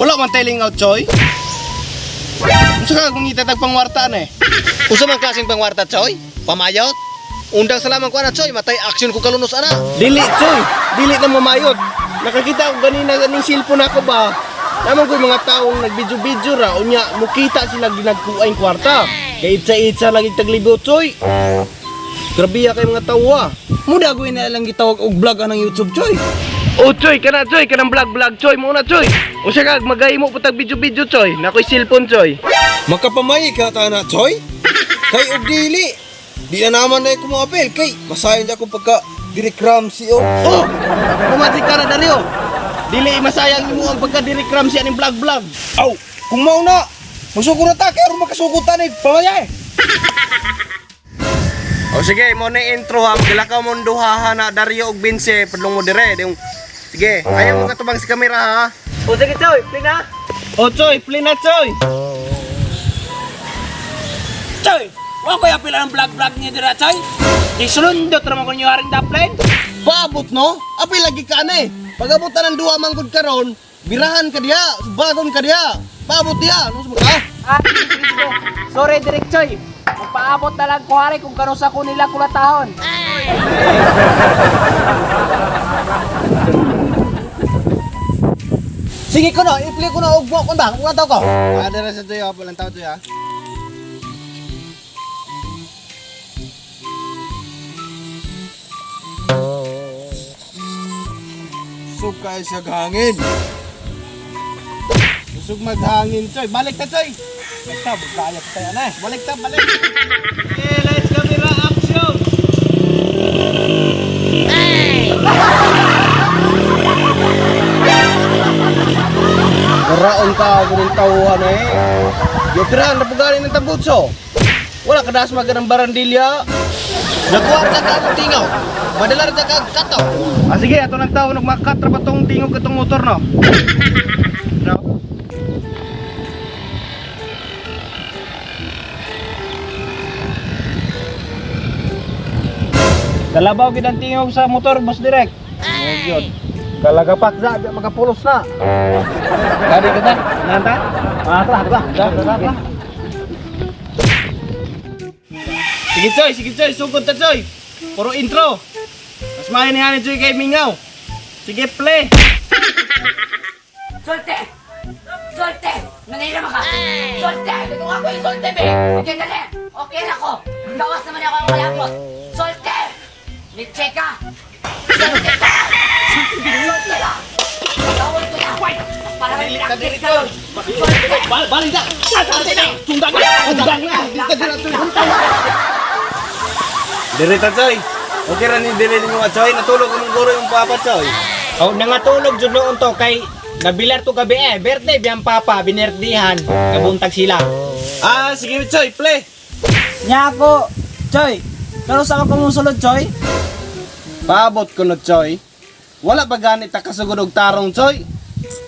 Wala man telling out, Choy. Unsa ka kung itatag pangwarta na eh? Usa man klaseng pangwarta, Choy? Pamayot? Undang salaman ko ana, Choy. Matay action ko kalunos ana. Dili, Choy. Dili na mamayot. Nakakita ko ganina ganing cellphone ako ba. Naman ko yung mga taong nagbidyo-bidyo ra unya mukita sila ginagkuaing kwarta. Kay itsa-itsa lagi taglibo, Choy. Grabe ya kay mga tawo ah. Muda ko na lang gitawag og vlog anang YouTube, Choy. Oh, Choy, kana Choy, kanang vlog-vlog, Choy, muna Choy. Usa ka magahimo po tag video-video, Choy. Nakoy cellphone, Choy. Makapamay ka ta na, Choy. Kay og dili. Di na naman na ko moapil kay masayon ako pagka Direk Ramsey oh. Oh! Pumasik ka na Dario. Dili masayang imo ang pagka Direk Ramsey aning vlog-vlog. Aw, kung mao na, musuko na ta kay aron makasuko ta ni pamayay. O sige, mo na yung intro ha. Maglakaw mo duha ha na Dario ug Vince padlong mo dire. Yung sige, ayaw mo katubang si kamera ha. O sige, Choy, play na. O Choy, play na Choy. Choy, wa ko yapil ang vlog-vlog niya dira, Choy. Di sulundot ra man ko niyo haring dapline. Paabot no? Apil lagi ka na eh. Pag-abot ta ng duha manggod karon, birahan ka diha, subagon ka diha. Paabot diha, ano sa ka? Ah, sige, sige, sige. Sorry, Direk Choy. Magpaabot na lang kuhari kung kanusa ko nila kulatahon. Sige ko no, i-play ko na og buok ba? Kung taw ko. Ah, dira sa Choy, ha. Walang tao Choy ha. Sukay siya hangin. Usog maghangin Choy. Balik ta Choy. Balik ta, kaya pa tayo na eh. Balik ta, balik. Okay, lights, camera, action. Naraon ka ako ng tauhan eh. Yokran, napugali ng tambutso. Wala ka das maganang barandilya. Nagwarta ka ang tingaw. Madalar ka kag kataw. Ah, sige, ato nang tao nagmakatra pa tong tingog katong motor no. No. Kalabaw gid ang tingog sa motor, boss Direk. Yun. Kalagapak za, di makapulos na. Kadi ka ta? Nanta? Ah, tara, tara. Tara, tara, tara. Sige Choy, sige Choy, sugod ta Choy. Puro intro. Mas maayo ni hani Choy kay Mingaw. Sige, play. Solte! Solte! Nanahirama ka! Solte! Kung ako yung solte, be! Sige, dali! Okay na ako! Gawas naman ako ang kalapot! Solte! Mitche ka! Solte ka! Solte ka! Tawag ko na! Para may practice ka nun! Solte! Balik na. Tundang na. Tundang na. Dire ta Choy. Okay ra ni dire ninyo nga Choy, natulog ko guro yung papa Choy. Oh, nangatulog jud noon to kay nabilar to gabi eh. Birthday biyang papa, binerdihan. Kabuntag sila. Ah, sige Choy, play. Nya ako! Choy! Pero sa ako kumusulod, Choy? Paabot ko no Choy. Wala pa ganit ta kasugod og tarong Choy.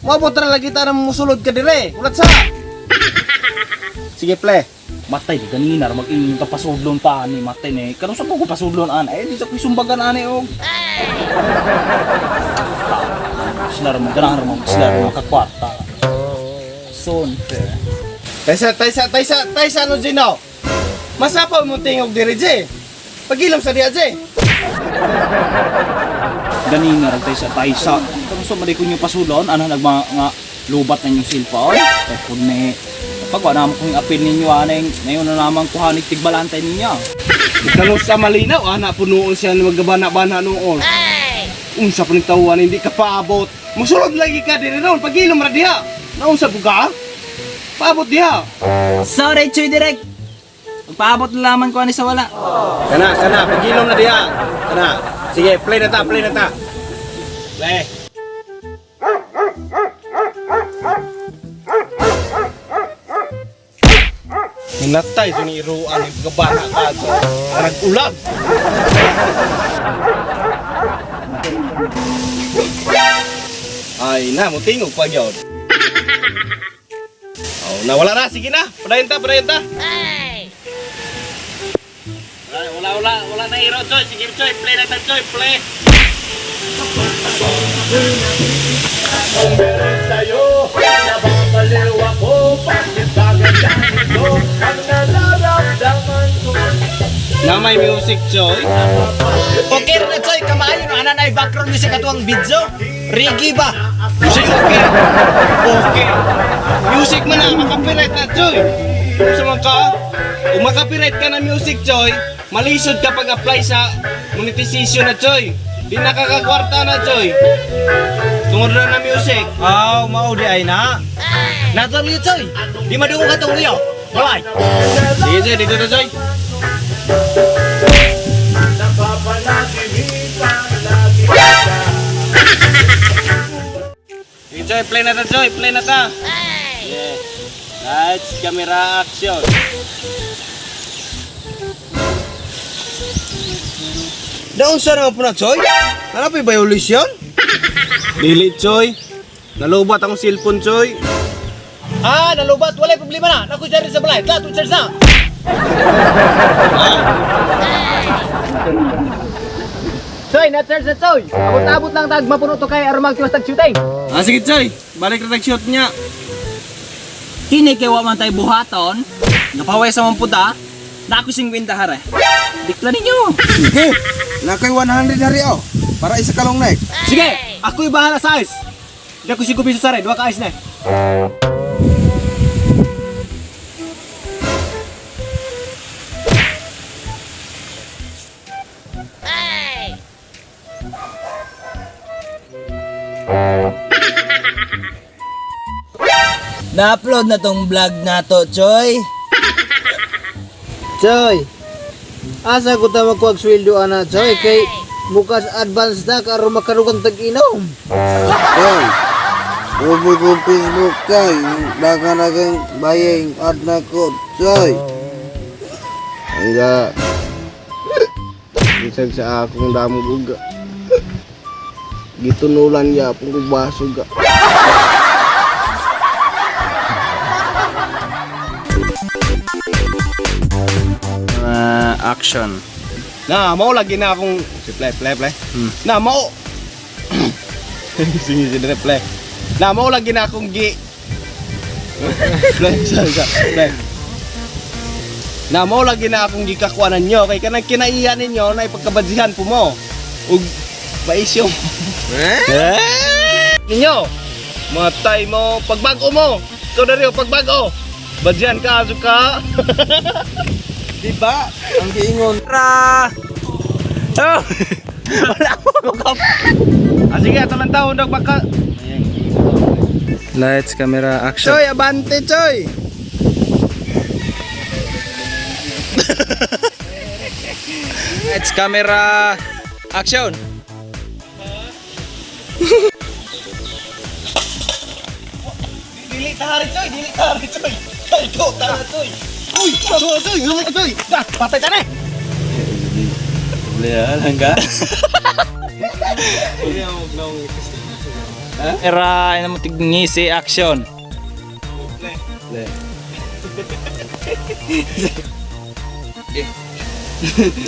Moabot ra lagi ta ng musulod ka dire. Ulat sa. Sige play. Matay di ganina ra mag-ingon ka pasudlon pa ani matay ni. Karon sa ko pasudlon an. Eh di sa ko sumbagan ani og. Sila ra mo ganahan ra mo sila ra makakwarta. So unfair. Taysa, taysa, taysa, taysa no Gino. Masapaw mo tingog dire Je. Pagilom sa diya Je. Ganina ra tayo sa taysa. Karon sa mali ko nyo pasudlon ano nagma nga lubat na inyong silpa oy. Kung ni pag wala naman kong apil ninyo aning ngayon na naman kuhanig tigbalantay ninyo. Ikalo sa malinaw, ana punuon siya ng magbana-bana noon. Unsa pa ning tawhan hindi ka paabot. Musulod lagi ka dire noon pagilom ra diha. Naunsa po ka? Paabot diha. Sorry, Choy Direk! Magpaabot na laman ko ani sa wala. Kana, kana, pagilom na diha. Kana. Sige, play na ta, play na ta. Play. Minatay sa ni Iruan yung pagkabana ka. So, nag-ulag. Ay na, mutingog pa yun. Oh, nawala na, sige na. Padayon ta, padayon ta. Ay, wala, wala, wala na hero, Choy. Sige, Choy, play na ta, Choy, play. Kung meron sa'yo, na may music, Choy. Okay na, Choy, kamaayo no ana na background music atuang video. Reggae ba? Music okay. Okay. Music man na, makapiright na, Choy. Sa mga ka, kung makapiright ka na music, Choy, malisod ka pag-apply sa monetization na, Choy. Di nakakakwarta na, Choy. Tungod na na music. Aw, mao di ay na. Nato niyo, Choy. Di madungog atong liyo. Bye. Sige, Choy, dito na, Choy. Sige, Choy, play na ta, Choy. Play na ta. Yeah. Lights, camera, action. Daon sa naman po na, Choy? Hanapin violation? Dili, Choy. Nalubat ang cellphone, Choy. Ah, nalubat, walay problema na. Naku charge sa balay. Tla, charge na. Choy, na charge na Choy. Abot-abot lang tag mapuno to kay aron magtiwas tag shooting. Ah, sige, Choy. Balik na tag-shoot niya. Kini kay wa man tay buhaton. Napaway sa man punta. Na ako 50 hare. Dikla ninyo. Sige, nakay 100 hari oh. Para isa kalong nek. Sige, ako'y bahala sa ice. Di ako 5 piso sa red, duha ka ice na. Na-upload na tong vlog na to, Choy. Choy. Asa ko ta magkuwag sweldo ana Choy kay bukas advance na karon makarugang tag-inom. Choy, uboy ko Facebook, Choy. Dagan-dagan bayeng ad na ko, Choy. Angga. Bisag sa akong damog uga. Gitunulan yapon ko baso ga. Action. Na, mao lagi na akong si play play play. Na mao. Sige sige play. Na mao lagi na akong gi play sa sa play. Na mao lagi na akong gikakuanan nyo kay kanang kinaiya ninyo na ipagkabadsihan po mo. Ug maisyo. Eh? Ninyo. Matay mo pagbago mo. Ikaw na rin pagbago. Badsihan ka aso ka. Di ba? Ang giingon. Ra. Oh. Wala ko kap. Ah, sige, ato lang taon dog baka. Lights, camera, action. Choy, abante, Choy. Lights, camera, action. Dili tahari, Choy. Dili tahari, Choy. Choy, go, tara, Choy. Uy, Choy, Choy, Choy, Choy. Dah, patay ta na. Era, ina mo tigngisi, action.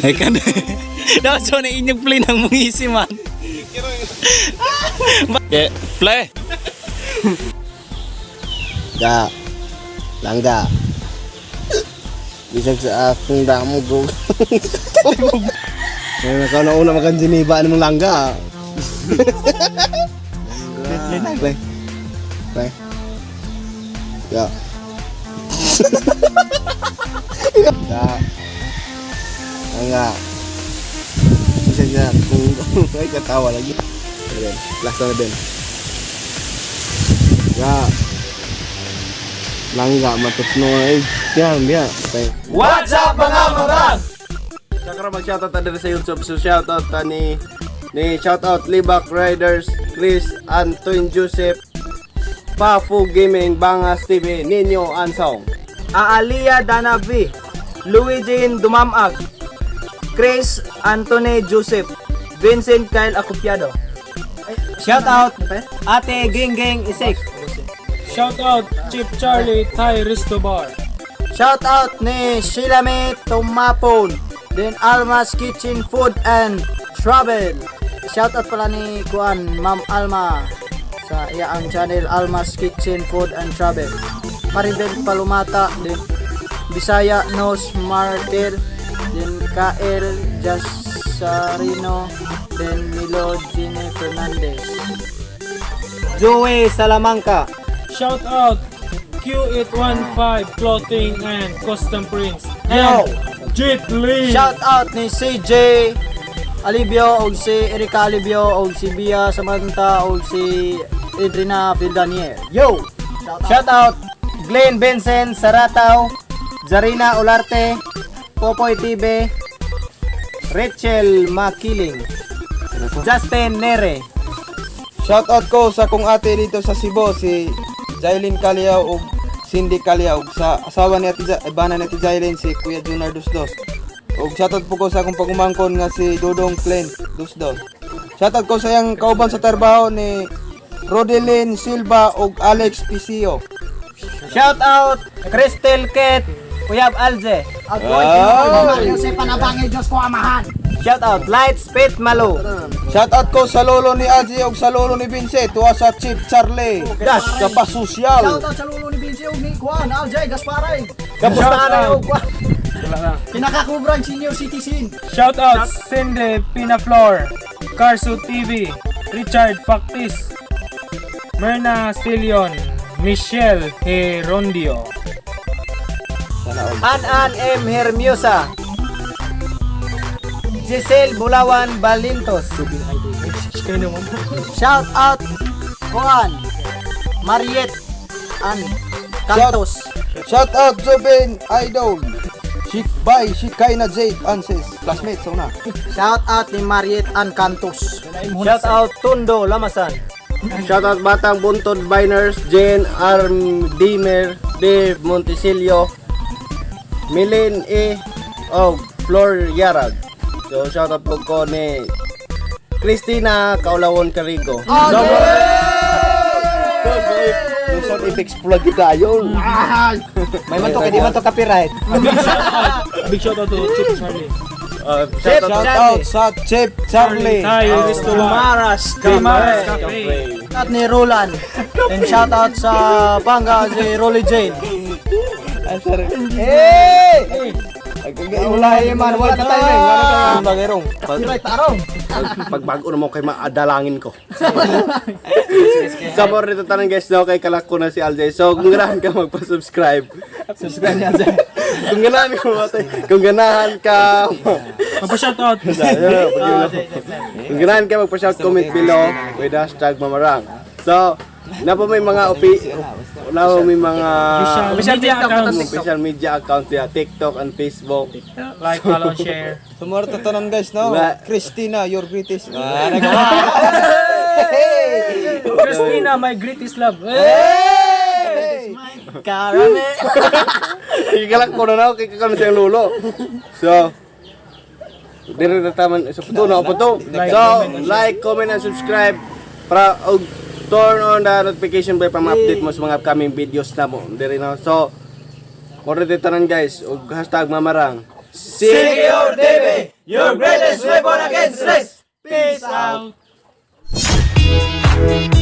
Ay ka na. Dapat so na inyong play ng mungisi man. Okay, play. Ga. Langga. Bisag sa akong damo go. Ngayon ka na una makan Geneva ano mong langga. Play na, play. Play. Ga. Ga. Langga. Bisag sa akong ay katawa lagi. Ayan, last na din. Ga. Langga matutno ay. Yan, yan. Play. What's up mga mabang? Sakra mag-shoutout ta diri sa YouTube. So shoutout ta ni shoutout Libak Riders, Chris Anton Joseph, Pafu Gaming, Bangas TV, Ninyo Ansong. Aalia Danavi, Luigi Dumamag, Chris Anthony Joseph, Vincent Kyle Acopiado. Shout out Ate Ging Ging Isik. Shout out Chief Charlie Thai Resto Bar. Shout out ni Sheila May Tumapon, then Alma's Kitchen Food and Travel. Shout out pala ni Kuan Ma'am Alma sa iyaang channel Alma's Kitchen Food and Travel. Maribel Palumata, then Bisaya Nos Martel, Then Kael Jasarino, then Milo Gene Fernandez. Joey Salamanca. Shout out Q815 Clothing and Custom Prints. Yo! And Jet Li. Shout out ni CJ Alibio og si Erika Alibio og si Bia Samantha og si Adrina Vildanier. Yo! Shout out Glenn Vincent Sarataw, Zarina Olarte, Popoy TV, Rachel Makiling, Justin Nere. Shout out ko sa kong ate dito sa Cebu, si Jailyn Caliao ug Cindy Caliao ug sa asawa ni Ate bana ni Ate Jailyn, si Kuya Junar Dusdos. Ug shout out po ko sa akong pagumangkon nga si Dudong Clint Dusdos. Shout out ko sa iyang kauban sa trabaho ni Rodelin Silva ug Alex Pisio. Shout out Crystal Ket, Uyab Alze. Shout out Lights Pit Malo. Shout out ko sa lolo ni Aji ug sa lolo ni Vince tuwa sa Chief Charlie. Dash. Sa pasusyal. Shout out sa lolo ni Vince og ni Juan Aljay Gasparay. Kamusta ka na yung Wala na. Pinakakubrang senior citizen. Shout out Cindy Pinaflor, Carso TV, Richard Factis, Myrna Stillion, Michelle Herondio. An-An M. Hermiosa. Giselle Bulawan Balintos. Shout out Juan Mariet An Cantos. Shout out Jobin Idol. Shik by Shikaina Jade Anses. Classmate sa una. Shout out ni Mariet An Cantos. Shout out Tundo Lamasan. Shout out Batang Buntod Biners, Jane Arm Dimer, Dave Montesilio, Milin E. og Flor Yarag. So shout out po ko ni Christina Kaulawon Carigo. Yung sound effects plug tayo. May man to kay di man to copyright. Big shout out to Chief Charlie. Shout out Shout out sa Chief Charlie. Thai Restaurant. Maras Kamaras Cafe. Shout out ni Roland. And shout out sa Bangga si Rolly Jane. Hey! Ulay man, wala ka tayo. Ang bagerong. Copyright tarong. Pagbago na mo kay maadalangin ko. Sa more nito tanan guys no kay kalak ko na si Aljay. So kung ganahan ka magpa-subscribe. Subscribe niya sir. Kung ganahan ka matay, kung ganahan ka Magpa-shout out. Kung ganahan ka magpa-shout, comment below with #Mamarang. So, na po may mga opi na po may mga Official media accounts. official media accounts ya, TikTok and Facebook. Like, follow, and share. Sumaro to tanan guys no. Christina, your greatest. Christina, my greatest love. Hey! Caramel. Ikalak ko na na, kay kakano siyang lulo. So, dire na taman sa puto na puto. So, like, comment and subscribe para og turn on the notification bell para ma-update mo sa mga upcoming videos na mo. Dire na. So, more tanan guys og #Mamarang. Secure TV, your greatest weapon against stress. Peace out. Out.